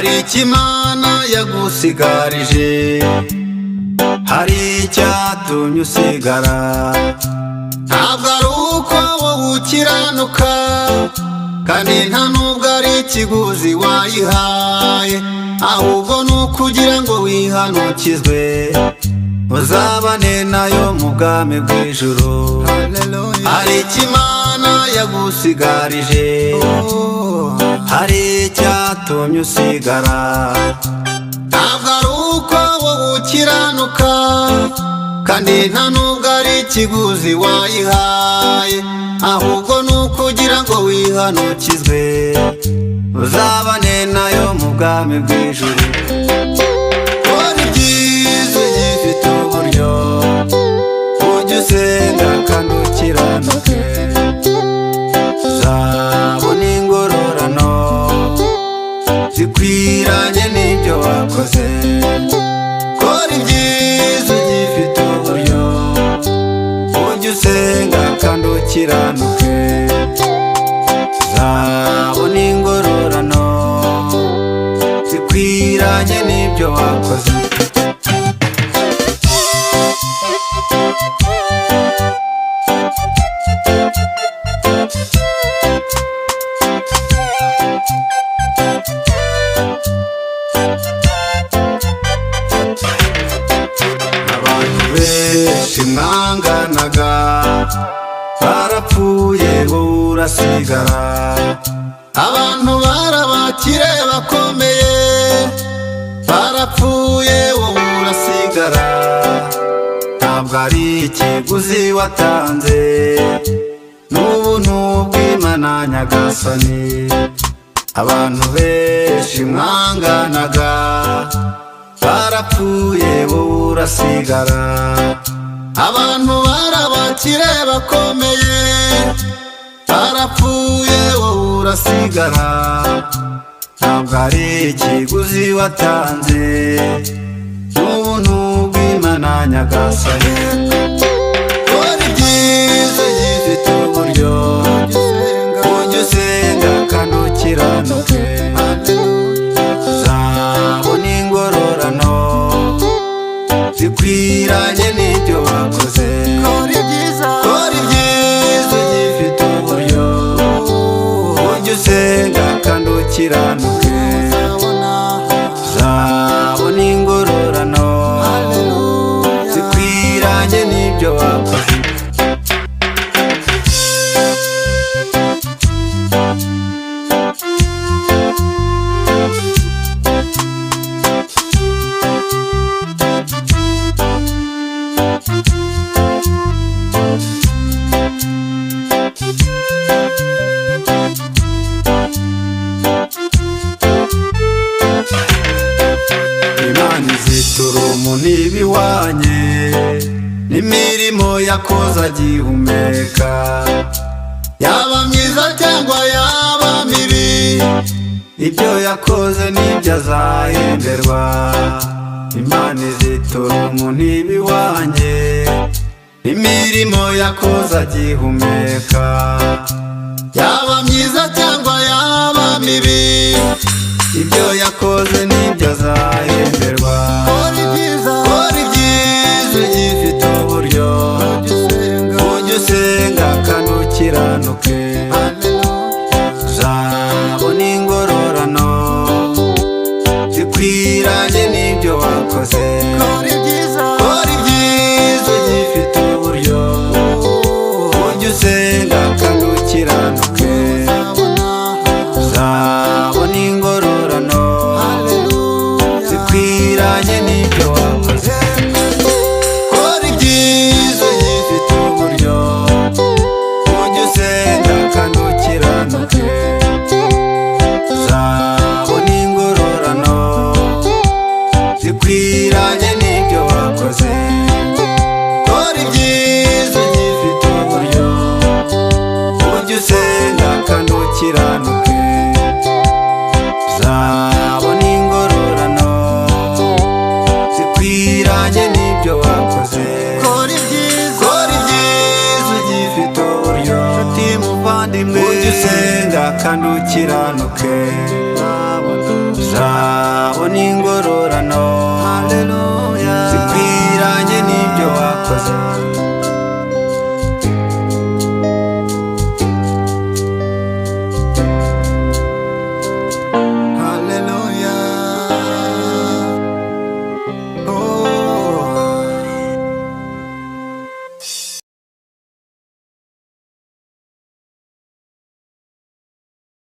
Hari ikimana yagusigarije, hari icyatumye usigara. Ntabwo ari uko wowe ukiranuka, kandi nta nubwo ari ikiguzi wayihaye, ahubwo ni ukugira ngo wihanukizwe, uzabane nayo mu bwami bw'ijuru. Hari ikimana yagusigarije, hari icyatumye usigara. Ntabwo ari uko wowe ukiranuka, kandi nta nubwo ari ikiguzi wayihaye, ahubwo ni ukugira ngo wihanukizwe, uzabane nayo mu bwami bw'ijuru. Kora ibyiza ugifite uburyo, ujye usenga kandi ukiranuke, uzabona ingororano zikwiranye n'ibyo wakoze. Kora ibyiza ugifite uburyo, ujye usenga kandi ukiranuke, uzabona ingororano zikwiranye n'ibyo wakoze. Abantu benshi mwanganaga barapfuye, wowe urasigara. Abantu barabakire bakomeye barapfuye, wowe urasigara. Ntabwo ari ikiguzi watanze, n'ubuntu bw'Imana Nyagasani. Abantu benshi mwanganaga barapfuye, wowe urasigara. Abantu barabakire bakomeye barapfuye, wowe urasigara. Ntabwo ari ikiguzi watanze, n'ubuntu bw'Imana Nyagasani. Kora ibyiza ugifite uburyo, ujye usenga kandi ukiranuke, uzabona ingororano zikwiranye n'ibyo wakoze. Kora ibyiza, Kora ibyiza ugifite uburyo, ujye usenga kandi ukiranuke, uzabona, uzabona ingororano haleluya, zikwiranye n'ibyo wakoze. Imana izitura umuntu ibihwanye n'imirimo yakoze agihumeka, yaba myiza cyangwa yaba mibi, ibyo yakoze nibyo azahemberwa. Imana izitura umuntu ibihwanye n'imirimo yakoze agihumeka, yaba myiza cyangwa yaba mibi, ibyo yakoze nibyo azahemberwa. Kora ibyiza, Kora ibyiza ugifite uburyo, ujye usenga, ujye usenga kandi ukiranuke, haleluya, uzabona ingororano zikwiranye n'ibyo wakoze. Kora ibyiza, Kora ibyiza ugifite uburyo, ujye usenga kandi ukiranuke, uzabona, uzabona ingororano haleluya, zikwiranye n'ibyo wakoze. Kora ibyiza ugifite uburyo, ujye usenga kandi ukiranuke, uzabona ingororano zikwiranye n'ibyo wakoze. Kora ibyiza ugifite uburyo, ujye usenga kandi ukiranuke, uzabona ingororano zikwiranye n'ibyo wakoze. Kora ibyiza, Kora ibyiza ugifite uburyo, nshuti muvandimwe, ujye usenga kandi ukiranuke. Uzabona ingororano Haleluya. zikwiranye n'ibyo wakoze.